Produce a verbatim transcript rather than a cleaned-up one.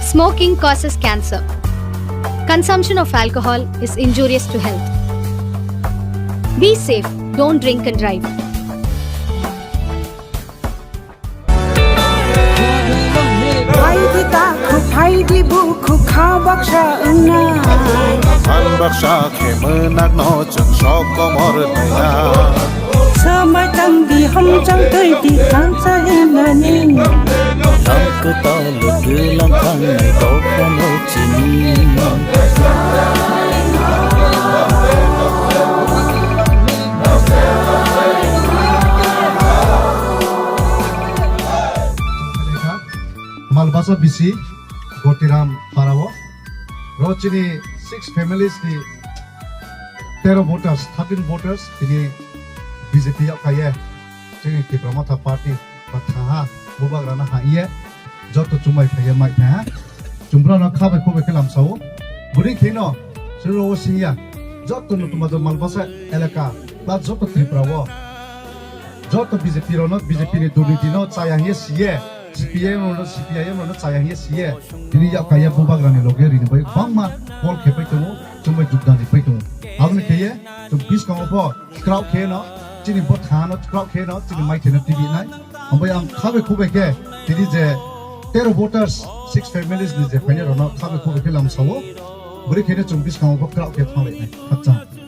Smoking causes cancer. Consumption of alcohol is injurious to health. Be safe, don't drink and drive. Phaidi ta khu phaidi bu khu kha baksa wngnai. Phan baksa khe mwnakno chwng sok komor naiya. Samai tang di hom chang twi di kang sa hinani. Tang kwtal gwilang thangnai dophano chini. Malbasa bisi Gotiram parao. Ro chini six families ni tero voters, thirteen voters, tini B J P yokaiye. Chini Tipra Motha Party, ba thaha, bubagrana haiye. Joto chumai phaiye mai phaiha. Chumbrano khabai khubai khe lamsao. Buri kheno, suro o singya. Joto no tuma jo Malbasa elaka, ba joto Tripura o. Joto B J P rokno, B J P ni durniti no chaya hiye siye, C P I M rokno, C P I M rokno chaya hiye siye, tini yak kaya bubagrani loge rini bai bangma call khe pai tongo, chumbai jukdan ri pai tongo. Aboni kheye, chwng biskango pho kraw khe no, chini bo thano kraw khe no, chini mai khe no T V nai. Ambai ang khabai khubai khe, tini je tero voters, six families ni je phainai rokno khabai khubai khe lamsao, bwrwi khe no chwng biskango pho kraw khe thanglai nai. Khakchang.